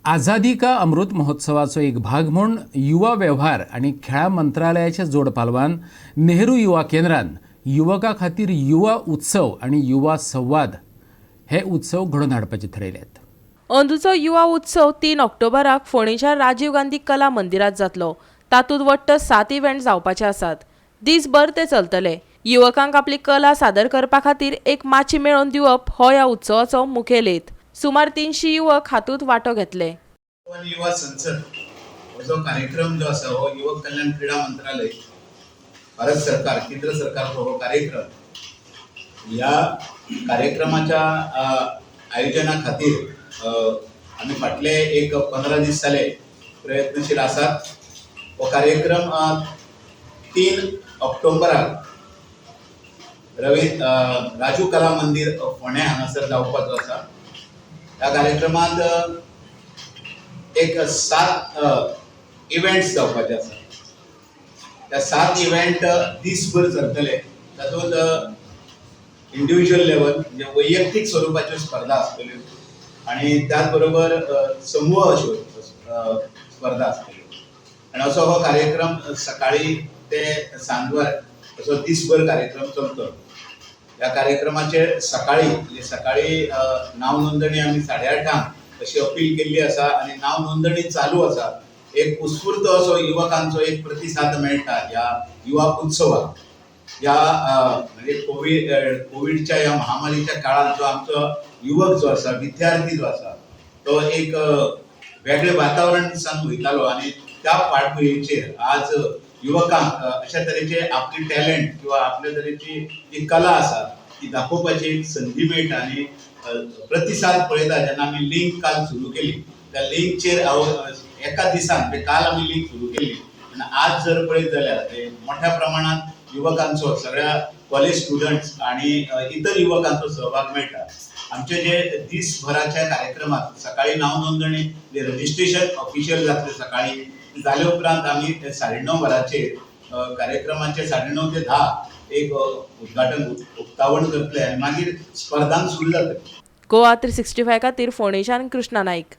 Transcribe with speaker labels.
Speaker 1: आझादी का अमृत महोत्सवाचो एक भाग म्हूण युवा वेव्हार आनी खेळां मंत्रालयाच्या जोड पालवान नेहरू युवा केंद्रान युवकां खातीर युवा उत्सव आनी युवा संवाद हे उत्सव घडोवन हाडपाचे थरयल्यात.
Speaker 2: अंदूचो युवा उत्सव 3 ऑक्टोबराक फोंडेंच्या राजीव गांधी कला मंदिरात जातलो. तातूंत वट्ट 7 इव्हेंट जावपाचे आसात. दीसभर ते चलतले. युवकांक आपली कला सादर करपा खातीर एक माची मेळोवन दिवप हो ह्या उत्सवाचो मुखेल हेत. सुमार 300 युवक हातूंत वांटो घेतले.
Speaker 3: युवा संसद हो जो कार्यक्रम जो आसा, हो युवक कल्याण क्रीडा मंत्रालय, भारत सरकार, केंद्र सरकारचो हो कार्यक्रम. ह्या कार्यक्रमाच्या आयोजना खातीर आमी फाटले एक 15 दीस जाले प्रयत्नशील आसात. हो कार्यक्रम 3 ऑक्टोबराक राजू कला मंदिर, फोंडें हांगासर जावपाचो आसा. ह्या कार्यक्रमांत एक 7 इव्हेंट्स जावपाचे आसा. त्या 7 इव्हेंट दीसभर चलतले. तातूंत इंडिव्हिज्युअल लेवल म्हणजे वैयक्तीक स्वरुपाच्यो स्पर्धा आसतल्यो आनी त्याच बरोबर समूह अश्यो स्पर्धा आसतल्यो आनी असो हो कार्यक्रम सकाळी ते सांजवेळ असो दीसभर कार्यक्रम चलतलो. ह्या कार्यक्रमाचेर सकाळी, म्हणजे सकाळी नाव नोंदणी आमी 8:30 अशी अपील केल्ली आसा आनी नाव नोंदणी चालू आसा. एक उत्स्फूर्त असो युवकांचो एक प्रतिसाद मेळटा ह्या युवा उत्सवाक. ह्या म्हणजे कोविडच्या ह्या महामारीच्या काळात जो आमचो युवक जो आसा, विद्यार्थी जो आसा, तो एक वेगळें वातावरण दिसान वयतालो आनी त्या फाटभुंयेचेर आज युवकांक अशा तरेचे आपली टॅलंट किंवा आपल्या तरेची जी कला आसा ती दाखोवपाची एक संदी मेळटा. आनी प्रतिसाद पळयता जेन्ना आमी लिंक काल सुरू केली, त्या लिंकचेर हांव एका दिसान, म्हणजे काल आमी लिंक सुरू केली आनी आज जर पळयत जाल्यार ते मोठ्या प्रमाणात युवकांचो, सगळ्या कॉलेज स्टुडंट्स आणि इतर युवकांचो सहभाग मेळटा. आमचे जे दीसभराच्या कार्यक्रमात सकाळी नाव नोंदणी, रजिस्ट्रेशन ऑफिशियल जातलें सकाळी. जाले उपरांत आमी 9:30 वरांचेर कार्यक्रमाचे 9:30 ते 10 एक उद्घाटन, उक्तावण करतले आनी मागीर स्पर्धांक सुरू जातलें.
Speaker 2: गोवा 365 खातीर फोंडेच्यान कृष्णा नाईक.